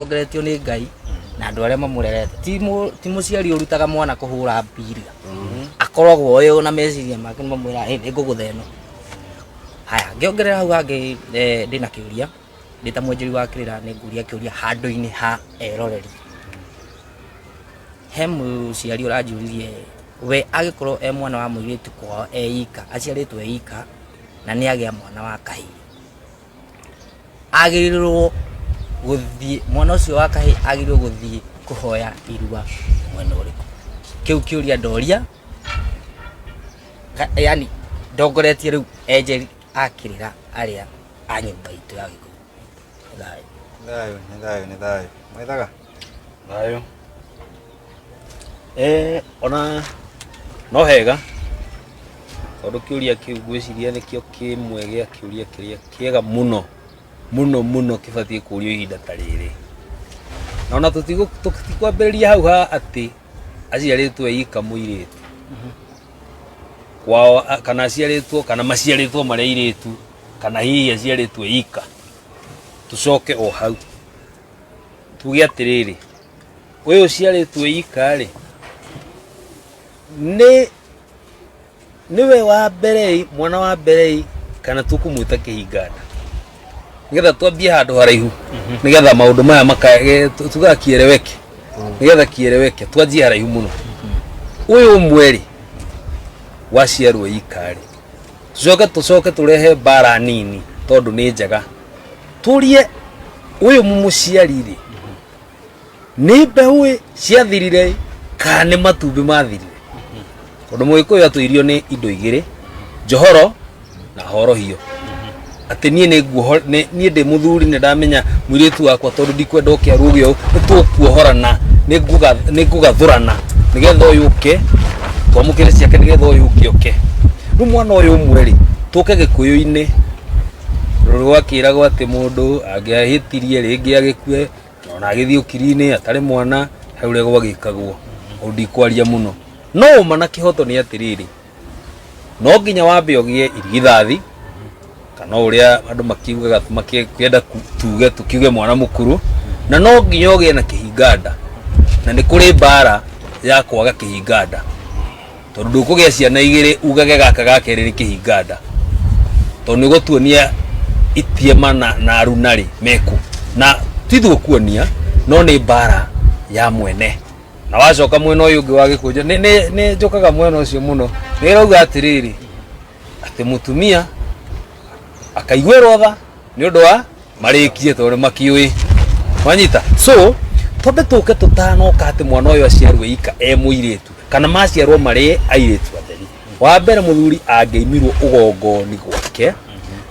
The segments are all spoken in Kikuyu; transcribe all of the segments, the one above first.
Ongeretio nĩ Ngai na andũ arĩa mamũrerete. Ti mũciari ũrutaga mwana kũhũra mbira, akoragwo oĩ na meciria make nĩ mamwĩraga, "Ĩ, nĩ ngũgũtha ĩno." Haya, ngĩongerera hau hangĩ, ndĩna kĩũria ndĩ ta mwenjeri wa kĩrĩra, nĩ ngũria kĩũria handũ-inĩ ha eroreri. He mũciari ũranjũririe we agĩkorwo e mwana wa mũirĩtu kwao e ika, aciarĩtwo e ika na nĩ agĩa mwana wa kahĩĩ, agĩrĩirwo gũthiĩ, mwana ũcio wa kahĩĩ agĩrĩirwo gũthiĩ kũhoya irua mwena ũrĩkũ? Kĩu kĩũria ndoria, yani ndongoretie rĩu enjeri akĩrĩra arĩa a nyũmba itũ ya Gĩkũyũ. Thayũ. Thayũ, nĩ thayũ, nĩ thayũ. Mwethaga? Thayũ. Ona no hega tondũ kĩũria kĩu ngwĩciria nĩkĩo kĩmwe gĩa kĩũria kĩrĩa kĩega mũno mũno mũno kĩbatiĩ kũrio ihinda ta rĩrĩ. Na ona tũtikwambĩrĩria hau ha atĩ aciarĩtwo e ika mũirĩtu kwao, kana aciarĩtwo kana maciarĩtwo marĩ airĩtu, kana hihi aciarĩtwo e ika. Tũcoke o hau tuge atĩrĩrĩ, ũyũ ũciarĩtwo e ika rĩ, nĩ nĩwe wa mbere ĩ, mwana wa mbere ĩ, kana tũkũmwĩta kĩhinganda, nĩgetha twambie handũ haraihu, nĩgetha maũndũ maya tugaga kieleweke, nĩgetha kieleweke twanjie haraihu mũno. Ũyũ ũmwe rĩ, waciarwo ika rĩ, tũcoke tũrehe mbara nini tondũ nĩ njega, tũrie ũyũ mũmũciari rĩ, nĩ mbeũ ĩ ciathirire kana nĩ matumbĩ mathirire? Tondũ mũgĩkũyũ atũirio nĩ indo igĩrĩ, njohoro na horohio. Atĩ niĩ nĩ nguoho, niĩ ndĩ mũthuri nĩ ndamenya mũirĩtu wakwa, tondũ ndikwenda oke arũge ũũ, nĩ tũkuohorana, nĩ ngũgathũrana nĩgetha ũyũ ũke twamũkĩre ciake, nĩgetha ũyũ ũngĩ oke. Rĩu mwana ũyũ ũmwe rĩ, tũke gĩkũyũ-inĩ rwakĩragwo atĩ mũndũ angĩahĩtirie rĩngĩ agĩkue ona agĩthiĩ ũkiri-inĩ atarĩ mwana, he ũrĩa gwagĩkagwo. Hau ndikwaria mũno, no ũma na kĩhoto nĩ atĩrĩrĩ, no nginya wambe ũgĩe irigithathi, kana ũrĩa andũ makiugaga makĩenda tuge tukiuge mwana mũkũrũ, na no nginya ũgĩe na kĩhinganda. Na nĩ kũrĩ mbara ya kwaga kĩhinganda, tondũ ndũkũgĩa ciana igĩrĩ ugage gaka ga kerĩ nĩ kĩhinganda, tondũ nĩ ũgũtuonia itiema na aruna rĩ meku, na ti kuonia, no nĩ mbara ya mwene. Na wacoka mwena ũyũ ũngĩ wa gĩkũnjo, nĩ njũkaga mwena ũcio mũno, nĩ ĩrauga atĩrĩrĩ, atĩ mũtumia akaiguĩrwo tha nĩ ũndũ wa marĩkie, tondũ makiũĩ wanyita. So twambe tũke tũtanoka atĩ mwana ũyũ aciarwo ika e mũirĩtu kana maciarwo marĩ airĩtu atheri. Wa mbere, mũthuri angĩimirwo ũgongoni gwake,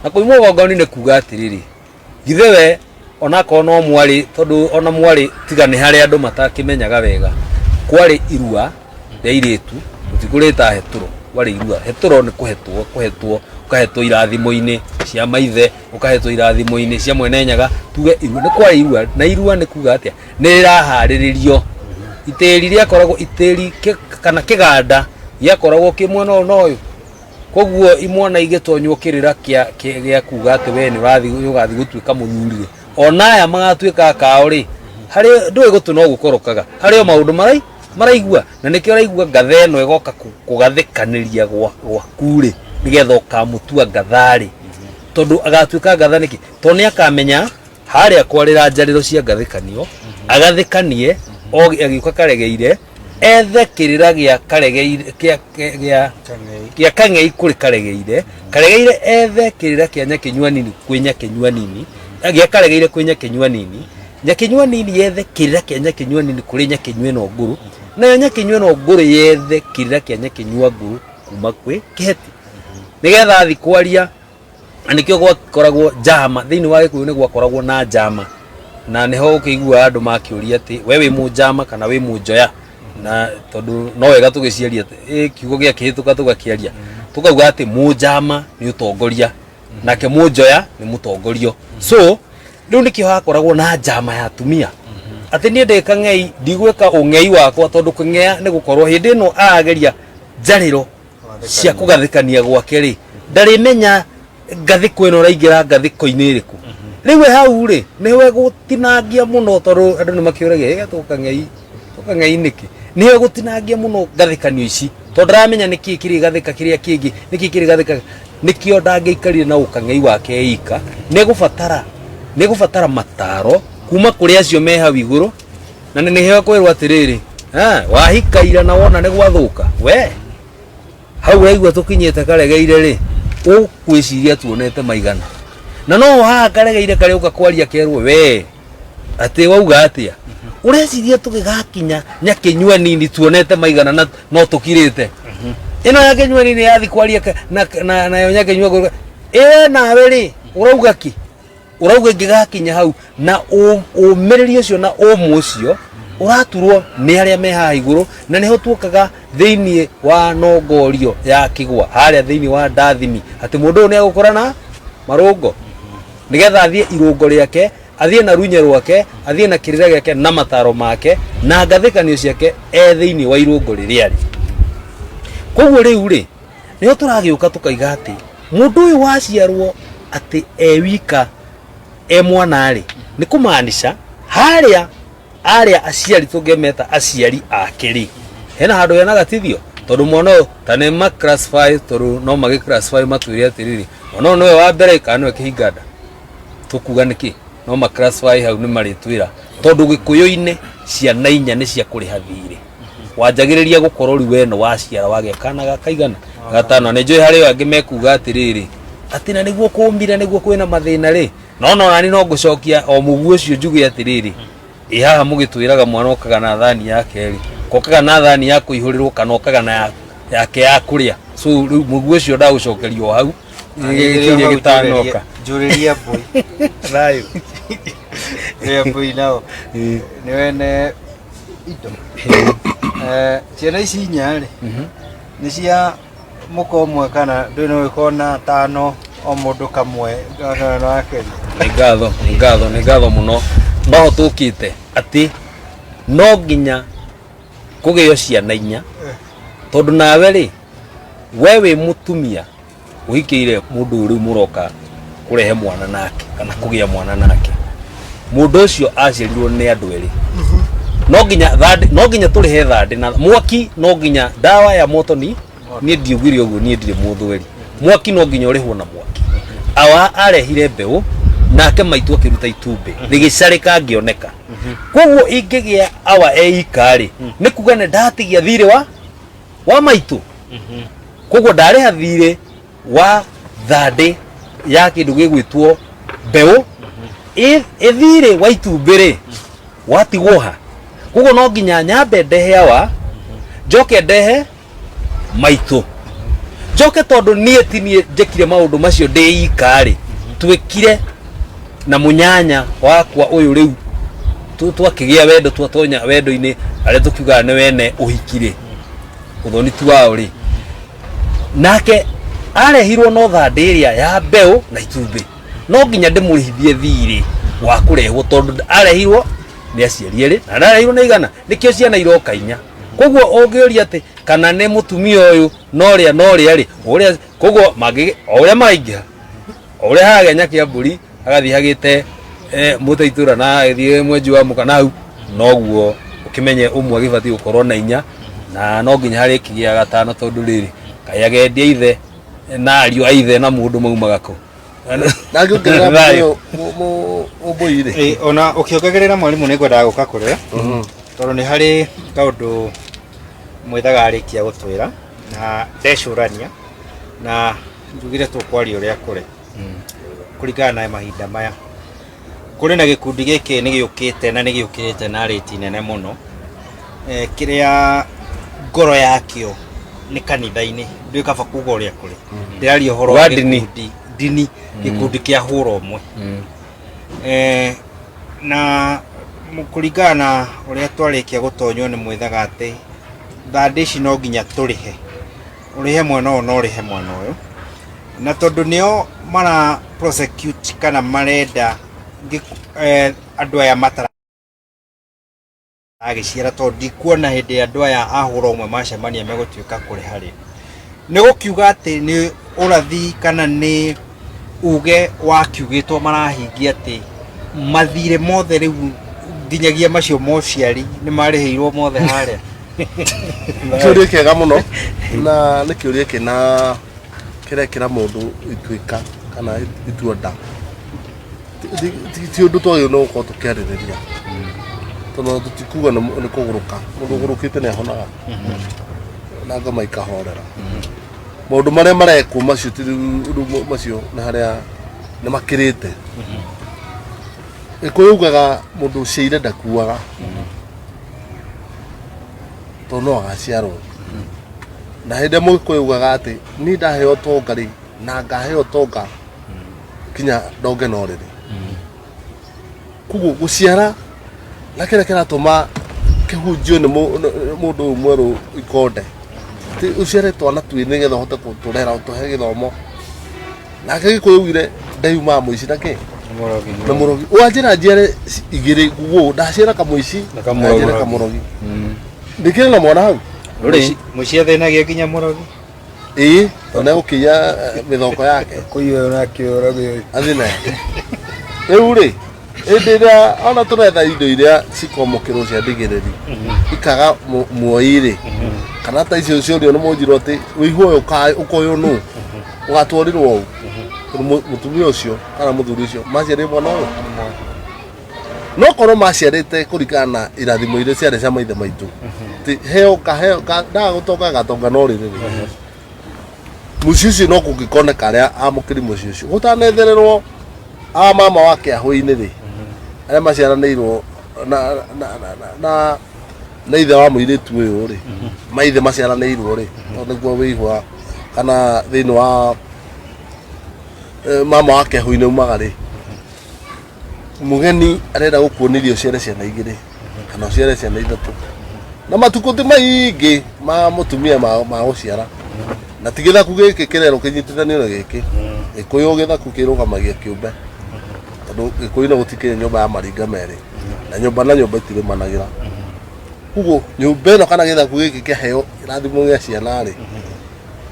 na kũimwo ũgongoni nĩ kuga atĩrĩrĩ, githĩ we onakorwo no mwarĩ, tondũ ona mwarĩ tiga nĩ harĩ andũ matakĩmenyaga wega, kwarĩ irua rĩa airĩtu, tũtikũrĩta hetũro, kwarĩ irua. Hetũro nĩ kũhetwo, kũhetwo, ũkahetwo irathimo-inĩ cia maithe, ũkahetwo irathimo-inĩ cia mwene Nyaga. Tuge irua nĩ kwarĩ irua, na irua nĩ kuga atĩa? Nĩ rĩraharĩrĩrio itĩri, rĩakoragwo itĩri kana kĩganda gĩakoragwo kĩ mwena ũyũ na ũyũ. Koguo imwana igĩtonywo kĩrĩra gĩa kuga atĩ we nĩ ũrathiĩ, nĩ ũgathiĩ gũtuĩka mũthuri, ona aya magatuĩka akao rĩ, harĩ ndũĩ gũtũ no gũkorokaga, harĩ o maũndũ maraigua, na nĩkĩo ũraigua ngatha ĩno ĩgoka kũgathĩkanĩria gwaku rĩ, nĩgetha ũkamũtua ngatha rĩ, tondũ agatuĩka ngatha nĩkĩ? Tondũ nĩ akamenya harĩa kwarĩra njarĩro cia ngathĩkanio, agathĩkanie o agĩũka karegeire, ethe kĩrĩra gĩa karegeire gĩa gĩa kang'ei kũrĩ karegeire, karegeire ethe kĩrĩra kĩa nyakĩnyua nini kwĩ nyakĩnyua nini, gĩa karegeire kwĩ nyakĩnyua nini, nyakĩnyua nini yethe kĩrĩra kĩa nyakĩnyua nini kũrĩ nyakĩnyua ĩno ngũrũ, nayo nyakĩnyua ĩno ngũrũ yethe kĩrĩra kĩa nyakĩnyua ngũrũ kuma kwĩ kĩheti, nĩgetha athi kwaria. Na nĩkĩo gwakoragwo njama thĩinĩ wa gĩkũyũ, nĩ gwakoragwo na njama, na nĩho ũkĩiguaga andũ makĩũria atĩ we wĩ mũnjama kana wĩ mũnjoya. Na tondũ no wega tũgĩciaria, kiugo gĩa kĩhĩtũka tũgakĩaria, tũkauga atĩ mũnjama nĩ ũtongoria, nake mũnjoya nĩ mũtongorio. So rĩu nĩkĩo hakoragwo na njama ya atumia, atĩ niĩ ndĩ kang'ei ndigwĩka ũng'ei wakwa, tondũ kũng'ea nĩ gũkorwo hĩndĩ ĩno arageria njarĩro cia kũgathĩkania gwake rĩ, ndarĩmenya ngathĩko ĩno ũraingĩra ngathĩko-inĩ ĩrĩkũ. Rĩu we hau rĩ nĩwe gũtinangia mũno, tondũ andũ nĩ makĩũragia ĩga tũkang'ei tũkang'ei nĩkĩ, nĩwe gũtinangia mũno ngathĩkanio ici, tondũ ndaramenya nĩkĩ kĩrĩ gathĩka kĩrĩa kĩngĩ, nĩkĩ kĩrĩ gathĩka, nĩkĩo ndangĩaikarire na ũkang'ei wake ika. Nĩgũbatara mataro kuma kũrĩ acio me hau igũrũ, na nĩ nĩheo kwĩrwo atĩrĩrĩ, wahika ira na wona nĩ gwathũka, we hau ũraigua tũkinyĩte karegeire rĩ, ũkwĩciria tuonete maigana, na no haha karegeire karĩa ũka kwaria kerwo we atĩ wauga atĩa, ũreciria tũgĩgakinya nyakĩnyua nini tuonete maigana na no tũkirĩte ĩno yakĩnyua nini yathi kwaria na nayo nyakĩnyua ĩwe nawe rĩ ũrauga ki ũrauga ingĩgakinya hau, na ũmĩrĩri ũcio na ũmũ ũcio ũraturwo nĩ arĩa me haha igũrũ, na nĩho tuokaga thĩinĩ wa nongorio ya kĩgwa harĩa thĩinĩ wa ndathimi atĩ mũndũ ũyũ nĩ egũkũra na marũngo nĩgetha athiĩ irũngo rĩake, athiĩ na runye rwake, athiĩ na kĩrĩra gĩake na mataro make na ngathĩkanio ciake e thĩinĩ wa irũngo rĩrĩa rĩ. Koguo rĩu rĩ nĩho tũragĩũka tũkaiga atĩ mũndũ ũyũ waciarwo atĩ e wika e mwana rĩ, nĩ kũmaanisha harĩa arĩa aciari tũngĩmeta aciari ake rĩ, hena handũ hena gatithio, tondũ mwana ũyũ ta nĩ ma classify, tondũ no magĩ classify matwĩre atĩrĩrĩ, mwana ũyũ nĩwe wa mbere kana nĩwe kĩhinganda, tũkuga nĩkĩ no ma classify hau nĩ marĩtwĩra, tondũ gĩkũyũ-inĩ ciana inya nĩ cia kũrĩha thirĩ, wanjagĩrĩria gũkorwo rĩu we nĩ waciara wagĩa kana gakaigana gatano. Nĩ njũĩ harĩ angĩ mekuga atĩrĩrĩ atĩ na nĩguo kũmire nĩguo kwĩna mathĩna rĩ, no no nani no ngũcokia o mũguo ũcio njuge atĩrĩrĩ, ĩ haha mũgĩtwĩraga mwana okaga na thani yake rĩ, kokaga na thani ya kũihũrĩrwo kana okaga na yake ya kũrĩa? So rĩu mũguo ũcio ndagũcokeria o hau kĩũria gĩtanoka. Njũrĩria mbũi. Thayũ. Rĩa mbũi nao nĩ wene indo. Ciana ici inya rĩ, nĩ cia mũka ũmwe kana ndũĩ no ĩkorwo na tano o mũndũ kamwe kana no akeria? Nĩ ngatho, nĩ ngatho, nĩ ngatho mũno. Noho tũkĩte atĩ no nginya kũgĩo ciana inya, tondũ nawe rĩ we wĩ mũtumia ũhikĩire mũndũ ũyũ rĩu mũroka kũrehe mwana nake kana kũgĩa mwana nake, mũndũ ũcio aciarirwo nĩ andũ erĩ, no nginya thandĩ, no nginya tũrĩhe thandĩ na mwaki, no nginya dawa ya moto ni niĩ ndiugire ũguo, niĩ ndirĩ mũthweri, mwaki no nginya ũrĩhwo na mwaki. Awa arehire mbeũ nake maitũ akĩruta itumbĩ rĩgĩcarĩka ngĩoneka, koguo ingĩgĩa awa eika rĩ, nĩ kuga nĩ ndatigia thirĩ wa maitũ, koguo ndarĩha thirĩ wa thandĩ ya kĩndũ gĩgwĩtwo mbeũ, ĩthirĩ wa itumbĩ rĩ watigwo ha? Koguo no nginya nyambe ndehe awa, njoke ndehe maitũ, njoke, tondũ niĩ ti niĩ njĩkire maũndũ macio ndĩ ika rĩ, twĩkire na mũnyanya wakwa ũyũ rĩu twakĩgĩa wendo, twatonya wendo-inĩ arĩa tũkiugaga nĩ wene ũhiki rĩ, ũthoni ti wao rĩ, nake arehirwo no thandĩ ĩrĩa ya mbeũ na itumbĩ, no nginya ndĩmũrĩhithie thirĩ wa kũrehwo, tondũ arehirwo nĩ aciari erĩ na ndarehirwo nĩ igana, nĩkĩo ciana iroka inya. Koguo ũngĩũria atĩ kana nĩ mũtumia ũyũ na ũrĩa rĩ ũrĩa, koguo mangĩ o ũrĩa maraingĩha, o ũrĩa haragĩa nyakĩa mbũri hagathiĩ hagĩte mũtaitũra na agĩthiĩ mwenji wa mũka na hau, noguo ũkĩmenye ũmwe agĩbatiĩ gũkorwo na inya, na no nginya harĩkĩgĩa gatano, tondũ rĩrĩ kaĩ agendia ithe na ariũ a ithe na mũndũ maumaga kũ? Na ngĩongerera Thayũ. Mũmbũi rĩ. Ona ũkĩongagĩrĩra mwarimũ nĩ ngwendaga gũka kũrĩa, tondũ nĩ harĩ kaũndũ mwĩthaga arĩkia gũtwĩra na ndecũrania na njugire tũkwaria ũrĩa kũrĩ kũringana na mahinda maya. Kũrĩ na gĩkundi gĩkĩ nĩ gĩũkĩte na nĩ gĩũkĩte na rĩti nene mũno, kĩrĩa ngoro yakĩo nĩ kanitha-inĩ, ndũĩ kaba kuga ũrĩa kũrĩ, ndĩraria ũhoro wa Wa ndini. Gĩkundi ndini, gĩkundi kĩa hũra ũmwe. Na kũringana na ũrĩa twarĩkia gũtonywo nĩ mwĩthaga atĩ thandĩ ici no nginya tũrĩhe, ũrĩhe mwena ũyũ na ũrĩhe mwena ũyũ, na tondũ nĩo mara prosecute kana marenda andũ aya mataragĩciara, tondũ ndikuona hĩndĩ andũ aya a hũra ũmwe macemania megũtuĩka kũrĩha rĩ, nĩ gũkiuga atĩ nĩ ũrathi kana nĩ Uge wakiugĩtwo marahingia atĩ mathirĩ mothe rĩu nginyagia macio mociari nĩ marĩhĩirwo mothe harĩa. Kĩũria kĩega mũno, na nĩ kĩũria kĩna kĩrekĩra mũndũ ituĩka kana itua nda. Ti ũndũ twagĩrĩirwo nĩ gũkorwo tũkĩarĩrĩria, tondũ tũtikuga nĩ kũgũrũka. Mũndũ ũgũrũkĩte nĩ ahonaga na ngoma ikahorera. Maũndũ marĩa marekwo macio ti rĩu, macio nĩ harĩa nĩ makĩrĩte. Gĩkũyũ ugaga mũndũ ũciaire ndakuaga, tondũ no agaciarwo. Na hĩndĩ ĩrĩa mũgĩkũyũ ugaga atĩ niĩ ndaheo ũtonga rĩ, na ngaheo ũtonga kinya ndonge no rĩrĩ. Koguo gũciara na kĩrĩa kĩratũma kĩhunjio nĩ mũndũ ũyũ mwerũ ikonde, ti ũciare twana twĩ nĩgetha ũhote gũtũrera, ũtũhe gĩthomo. Nake Gĩkũyũ augire ndeyumaga mũici na kĩ na mũrogi. Wanjĩra njiare igĩrĩ guo ndaciara kamũici na kamũrogi. Njiare kamũrogi, ndĩkĩrĩ na mwana hau. Rũrĩ. Mũciĩ athĩnagia nginya mũrogi. Ĩĩ, tondũ nĩegũkĩiya mĩthoko yake. Kũiywo nake ũragio. Athiĩ nayo. Rĩu rĩ, hĩndĩ ĩrĩa ona tũretha indo iria cikwamũkĩrwo cia ndigĩrĩri ikaga muoi rĩ, kana ta icio ciorio nĩ mũnjirwo atĩ wĩihwo ũyũ ũkoywo nũ ũgatwarirwo ũũ, tondũ mũtumia ũcio kana mũthuri ũcio maciarire mwana ũyũ, no korwo maciarĩte kũringana na irathimo iria ciarĩ cia maithe maitũ, ti heo kaheo ndaga gũtonga gatonga no rĩrĩ rĩ, mũciĩ ũcio no kũngĩkoneka arĩa amũkĩri mũciĩ ũcio gũtanethererwo a mama wa kĩahũ-inĩ rĩ, arĩa maciaranĩirwo na ithe wa mũirĩtu ũyũ rĩ, maithe maciaranĩirwo rĩ, tondũ nĩguo wĩihwa kana thĩinĩ wa mama wa kĩahũ-inĩ umaga rĩ, mũgeni arenda gũkuonithia ũciare ciana igĩrĩ kana ũciare ciana ithatũ, na matukũ ti maingĩ ma mũtumia ma gũciara, na ti gĩthaku gĩkĩ kĩrerwo kĩnyitithanio na gĩkĩ. Gĩkũyũ gĩthaku kĩrũgamagia kĩũmbe, tondũ Gĩkũyũ-inĩ gũtikĩrĩ nyũmba ya maringa merĩ, na nyũmba na nyũmba itirĩmanagĩra. Koguo nyũmba ĩno kana gĩthaku gĩkĩ kĩaheo kĩrathimo gĩa ciana rĩ,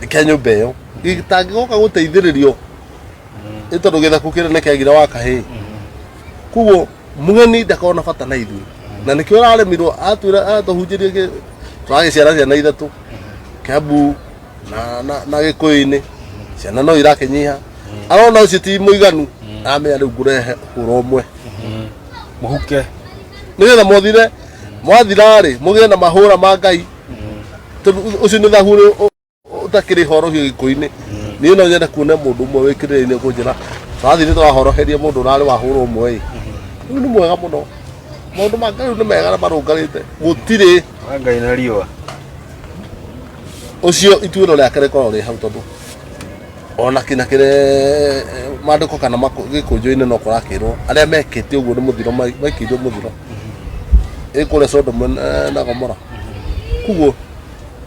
nĩ kĩa nyũmba ĩyo gĩtangĩgoka gũteithĩrĩrio, nĩ tondũ gĩthaku kĩrĩa nĩ kĩagira wa kahĩĩ. Koguo mũgeni ndakorwo na bata na ithuĩ, na nĩkĩo ũraremirwo atwĩra atũhunjĩrie tũragĩciara ciana ithatũ Kiambu na Gĩkũyũ-inĩ, ciana no irakĩnyiha, arona ũcio ti mũiganu, aramenya rĩu ngũrehe hũra ũmwe mũhuke nĩgetha mwathire mwathira-rĩ, mũgĩe na mahũra ma Ngai, tondũ ũcio nĩ thahu ũrĩa ũtakĩrĩ horohio Gĩkũyũ-inĩ. Niĩ no nyende kuona mũndũ ũmwe wĩkĩrĩire kũnjĩra twathire twahoroheria mũndũ ũrarĩ wahũra ũmwe ĩ, rĩu nĩ mwega mũno. Maũndũ ma Ngai rĩu nĩ mega na marũngarĩte, gũtirĩ Wa Ngai na riũa. Ũcio ituĩro rĩake rĩkoragwo rĩ hau, tondũ ona kinya kĩrĩ maandĩko kana gĩkũnjũ-inĩ no kũrakĩrwo arĩa mekĩte ũguo nĩ mũthiro maikĩirio mũthiro ĩ kũrĩa Sodom na Gomora. Koguo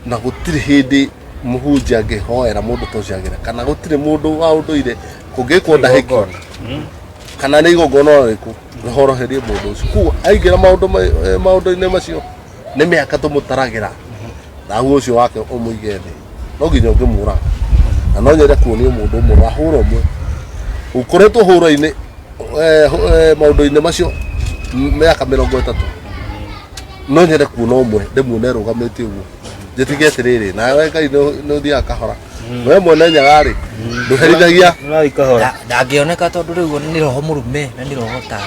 na gũtirĩ hĩndĩ mũhunjia angĩhoera mũndũ ta ũcio agĩre, kana gũtirĩ mũndũ wa ũndũire kũngĩkwo ndahĩki kana nĩ igongona o rĩrĩkũ rĩhoroherie mũndũ ũcio. Koguo aingĩra maũndũ-inĩ macio nĩ mĩaka tũmũtaragĩra, thahu ũcio wake ũmũige thĩ, no nginya ũngĩmũraga. Na no nyende kuonio mũndũ ũmwe wahũra ũmwe ũkoretwo hũra-inĩ maũndũ-inĩ macio mĩaka 30, no nyende kuona ũmwe ndĩmuone rũgamĩte ũguo, njĩtige atĩrĩrĩ, nawe Ngai nĩ ũthiaga kahora, we mwene nyaga-rĩ ndũherithagia. Ũrathiĩ kahora. Ndangĩoneka tondũ rĩu nĩ roho mũrume na nĩ roho ta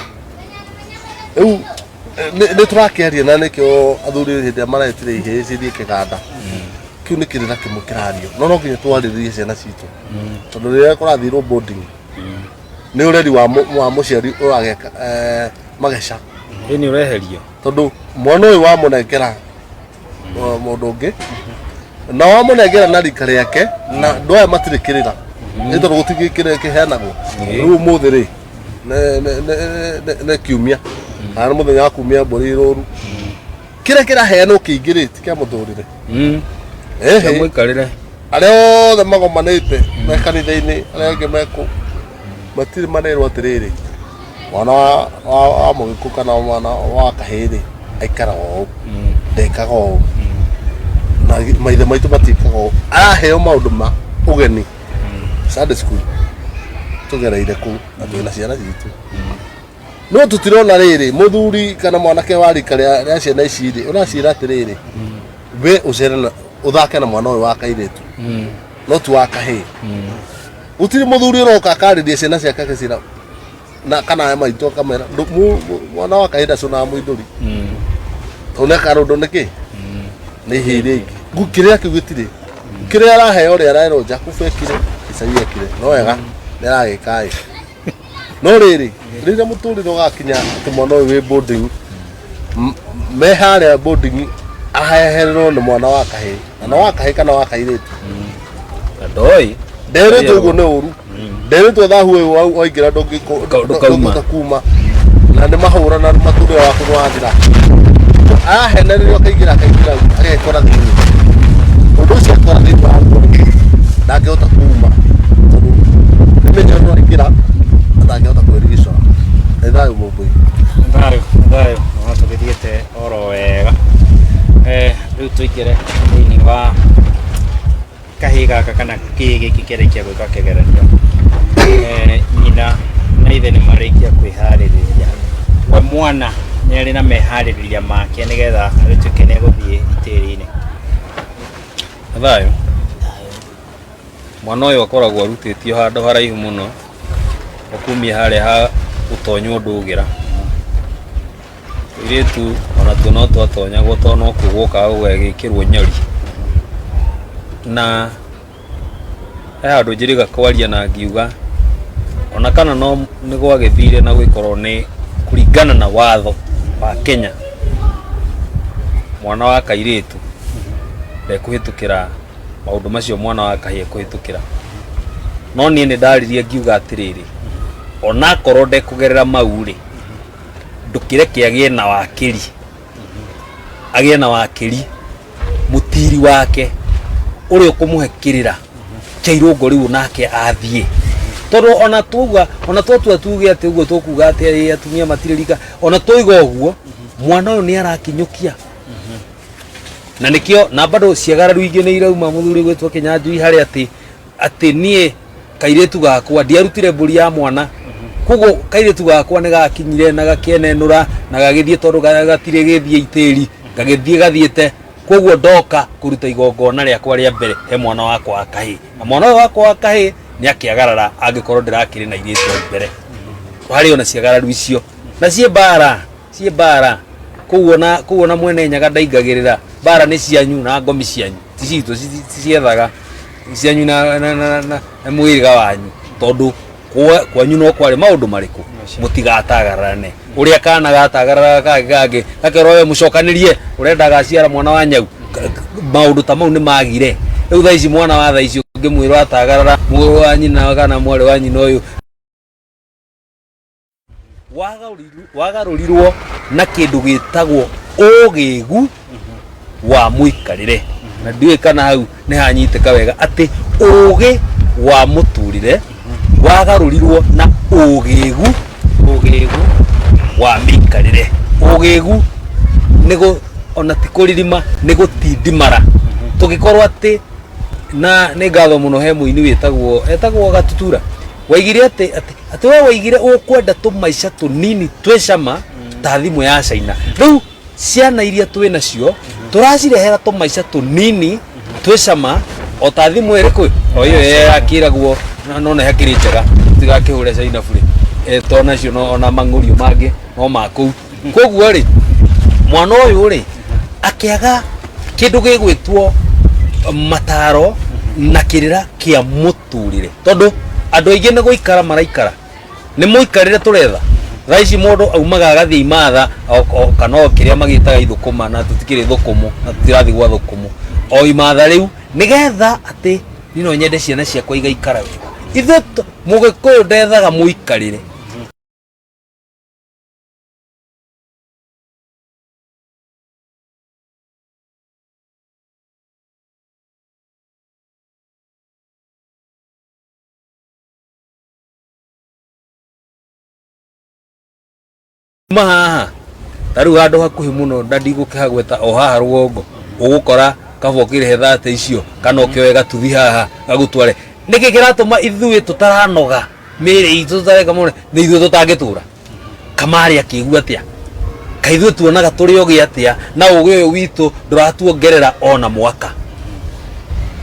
Rĩu nĩ tũrakĩaria, na nĩkĩo athuri hĩndĩ ĩrĩa maretire ihĩĩ cithiĩ kĩganda kĩu, nĩ kĩrĩra kĩmwe kĩrario, no nginya twarĩrĩrie ciana citũ, tondũ rĩrĩa kũrathirwo boarding nĩ ũreri wa mũciari ũrageka mageca. Ĩ nĩ ũreherio. Tondũ mwana ũyũ wamũnengera mũndũ ũngĩ na wamũnengera na rika rĩake, na andũ aya matirĩ kĩrĩra, nĩ tondũ gũtirĩ kĩrĩa kĩheanagwo. Rĩu ũmũthĩ rĩ nĩ kiumia kana nĩ mũthenya wa kumia mbũri rũru, kĩrĩa kĩraheanwo kĩingĩ rĩ ti kĩa mũtũrĩre. Kĩa Ĩhĩ. mũikarĩre. Arĩa othe magomanĩte me kanitha-inĩ, arĩa angĩ mekũ matirĩ manerwo atĩrĩrĩ, mwana wa mũgĩkũ kana mwana wa kahĩĩ rĩ aikaraga ũũ, ndekaga ũũ, na maithe maitũ matiĩkaga ũũ, araheo maũndũ ma ũgeni Sunday school. Tũgereire kũu na twĩna ciana citũ, no tũtirona rĩrĩ mũthuri kana mwanake wa rika rĩa ciana ici rĩ, ũraciĩra atĩrĩrĩ, we ũcere na ũthake na mwana ũyũ wa kairĩtu, no ti wa kahĩĩ. Gũtirĩ mũthuri ũroka akarĩria ciana ciake agĩciĩra na kana aya maitũ akamera, "Mwana wa kahĩĩ ndacũnaga mũithũri tondũ nĩ akarũndwo nĩkĩ nĩ ihĩĩ iria ingĩ." Kĩrĩa kĩu gĩtirĩ kĩrĩa araheo, ũrĩa arerwo Jakubu ekire, Isai ekire, no wega nĩ aragĩka ĩ. No rĩrĩ, rĩrĩa mũtũrĩre ũgakinya atĩ mwana ũyũ wĩ boarding, me harĩa boarding, ahehererwo nĩ mwana wa kahĩĩ, na no wa kahĩĩ kana wa kairĩtu. Na ndoĩ. Nderĩtwo ũguo nĩ ũru, nderĩtwo thahu ũyũ waingĩra Ndũkauma. ndũngĩhota kuma na nĩ mahũra na matũrĩre waku nĩ wathira. Arahenererio akaingĩra agekora thĩinĩ ũndũ ũcio, akora thĩinĩ wa nguo ndangĩhota kuma tondũ nĩ mĩnyororo aingĩra na ndangĩhota kwĩrigicũra. Nĩ thayũ mũmbũi. Thayũ thayũ, no tũgĩthiĩte oro wega. Rĩu tũingĩre thĩinĩ wa kahĩĩ gaka kana kĩĩ gĩkĩ kĩarĩkia gwĩka kĩgeranio. Nyina na ithe nĩ marĩkia kwĩharĩrĩria, we mwana nĩ arĩ na meharĩrĩria make nĩgetha agĩtuĩke nĩ egũthiĩ itĩri-inĩ? Thayũ. Mwana ũyũ akoragwo arutĩtio handũ haraihu mũno, ũkumia harĩa ha gũtonywo ndũgĩra. Tũirĩtu onatuo no twatonyagwo tondũ no kuo guokaga gũgagĩkĩrwo nyori. Na he handũ njĩrĩga kwaria na ngiuga ona kana no nĩ gwagĩthire na gwĩkorwo nĩ kũringana na watho wa Kenya, mwana wa kairĩtu ndekũhĩtũkĩra maũndũ macio mwana wa kahĩĩ ekũhĩtũkĩra. No niĩ nĩ ndaririe ngiuga atĩrĩrĩ, onakorwo ndekũgerera mau rĩ, ndũkĩreke agĩe na wakĩri, agĩe na wakĩri mũtiri wake ũrĩa ũkũmũhe kĩrĩra kĩa irũngo rĩu nake athiĩ, tondũ ona tuga, ona twatua tuge atĩ ũguo tũkuga atĩ ĩ, atumia matirĩ rika, ona twoiga ũguo mwana ũyũ nĩ arakinyũkia na nĩkĩo na bado ciagararu ingĩ nĩ irauma. Mũthuri gwĩtwo Kĩnyanjui harĩa atĩ niĩ kairĩtu gakwa ndiarutire mbũri ya mwana, koguo kairĩtu gakwa nĩ gakinyire na gakenenũra na gagĩthiĩ tondũ gatirĩ gĩthiĩ itĩri, gagĩthiĩ gathiĩte. Koguo ndoka kũruta igongona rĩakwa rĩa mbere he mwana wakwa wa kahĩĩ, na mwana ũyũ wakwa wa kahĩĩ nĩ akĩagarara angĩkorwo ndĩrakĩrĩ na irĩtu hau mbere. Harĩ ona ciagararu icio na ciĩ mbara, ciĩ mbara kũu, ona kũu ona mwene Nyaga ndaingagĩrĩra. Mbara nĩ cianyu na ngomi cianyu, ti citũ, ciciethaga cianyu na mũhĩrĩga wanyu, tondũ kwanyu no kwarĩ maũndũ marĩkũ mũtigatagararane ũrĩa kana gatagararaga kangĩ kangĩ gakerwo we mũcokanĩrie ũrenda gaciara mwana wa nyau. Maũndũ ta mau nĩ magire. Rĩu thaa ici mwana wa thaa ici ũngĩmwĩrwo atagarara mũrũ wa nyina kana mwarĩ wa nyina ũyũ wagarũrirwo na kĩndũ gĩtagwo ũgĩgu wa mũikarĩre, na ndiũĩ kana hau nĩ hanyitĩka wega, atĩ ũgĩ wa mũtũrĩre wagarũrirwo na ũgĩgu wa mĩikarĩre. Ũgĩgu nĩ ona ti kũririma, nĩ gũtindimara tũgĩkorwo atĩ na nĩ ngatho mũno he mũini wĩtagwo etagwo Gatutura waigire atĩ we waigire ũkwenda tũmaica tũnini twĩ cama ta thimũ ya China. Rĩu ciana iria twĩ nacio tũracirehera tũmaica tũnini twĩ cama o ta thimũ ĩrĩkũ o ĩyo yakĩragwo no nĩ hakĩrĩ njega, tigakĩhũre China burĩ to nacio no ona mang'ũrio mangĩ no ma kũu. Koguo rĩ, mwana ũyũ rĩ akĩaga kĩndũ gĩgwĩtwo mataro na kĩrĩra kĩa mũtũrĩre, tondũ andũ aingĩ nĩ gũikara maraikara, nĩ mũikarĩre tũretha. Thaa ici mũndũ aumaga agathiĩ imatha kana o kĩrĩa magĩtaga ithũkũma, na tũtikĩrĩ thũkũmũ na tũtirathiĩ gwa thũkũmũ o imatha rĩu nĩgetha atĩ niĩ no nyende ciana ciakwa igaikara wega. Ithuĩ mũgĩkũyũ ndethaga mũikarĩre. Kuma haha ta rĩu handũ hakuhĩ mũno na ndigũkĩhagweta, o haha rũgongo ũgũkora kaba ũkĩrĩhe thate icio kana ũkĩoe gatuthi haha gagũtware. Nĩkĩ kĩratũma ithuĩ tũtaranoga? Mĩĩrĩ itũ tũtareka maũndũ nĩ ithuĩ tũtangĩtũra. Kamarĩ akĩigua atĩa? Kaĩ ithuĩ tuonaga tũrĩ ogĩ atĩa na ũgĩ ũyũ witũ ndũratuongerera ona mwaka?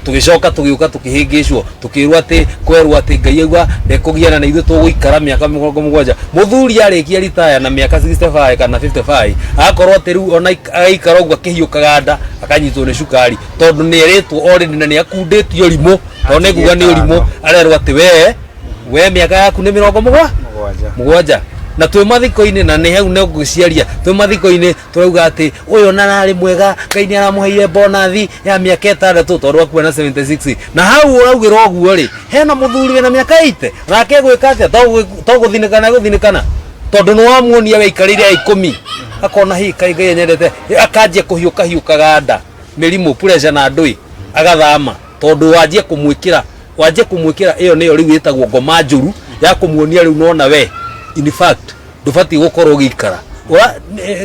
Tũgĩcoka tũgĩũka tũkĩhĩngĩcwo, tũkĩrwo atĩ kwerwo atĩ Ngai auga ndekũgiana na ithuĩ, tũgũikara mĩaka 70. Mũthuri arĩkia ritaya na mĩaka 65 kana 55, agakorwo atĩ rĩu ona agaikara ũguo akĩhiũkaga nda, akanyitwo nĩ cukari, tondũ nĩ erĩtwo already na nĩ akundĩtio ũrimũ, tondũ nĩ nguga nĩ ũrimũ, arerwo atĩ we mĩaka yaku nĩ mĩrongo 7. 7. Na twĩ mathiko-inĩ, na nĩ hau nĩ ngwĩciaria, twĩ mathiko-inĩ tũrauga atĩ ũyũ na ararĩ mwega, Ngai nĩ aramũheire bonathi ya mĩaka 6 tondũ akua na 76. Na hau ũraugĩra ũguo rĩ, hena mũthuri wĩna mĩaka 80 nake egwĩka atĩa? To gũthinĩkana gũthinĩkana, tondũ nĩ wamuonia waikarĩire ya 10, akona hi kaĩ Ngai anyendete, akanjia kũhiũka hiũkaga nda, mĩrimũ, pressure na ndũĩ, agathama, tondũ wanjie kũmwĩkĩra ĩyo nĩyo rĩu ĩtagwo ngoma njũru ya kũmuonia rĩu nona we in fact ndũbatiĩ gũkorwo ũgĩikara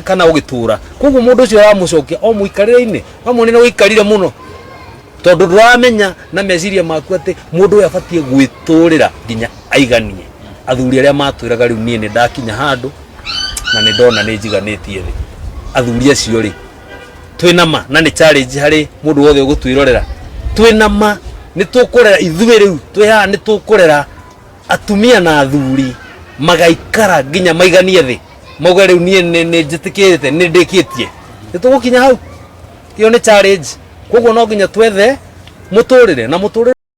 kana ũgĩtũra. Koguo mũndũ ũcio ũramũcokia o mũikarĩre-inĩ, wamuonia nĩ ũikarire mũno, tondũ ndũramenya na meciria maku atĩ mũndũ ũyũ abatiĩ gwĩtũrĩra nginya aiganie. Athuri arĩa matwĩraga rĩu niĩ nĩ ndakinya handũ na nĩ ndona nĩ njiganĩtie thĩ, athuri acio rĩ, twĩna ma na nĩ challenge harĩ mũndũ wothe ũgũtwĩrorera, twĩna ma nĩ tũkũrera ithuĩ rĩu twĩ haha, nĩ tũkũrera atumia na athuri magaikara nginya maiganie thĩ, mauge rĩu niĩ nĩ njĩtĩkĩrĩte, nĩ ndĩkĩtie? Nĩ tũgũkinya hau? Ĩyo nĩ challenge. Koguo no nginya twethe mũtũrĩre na mũtũrĩre.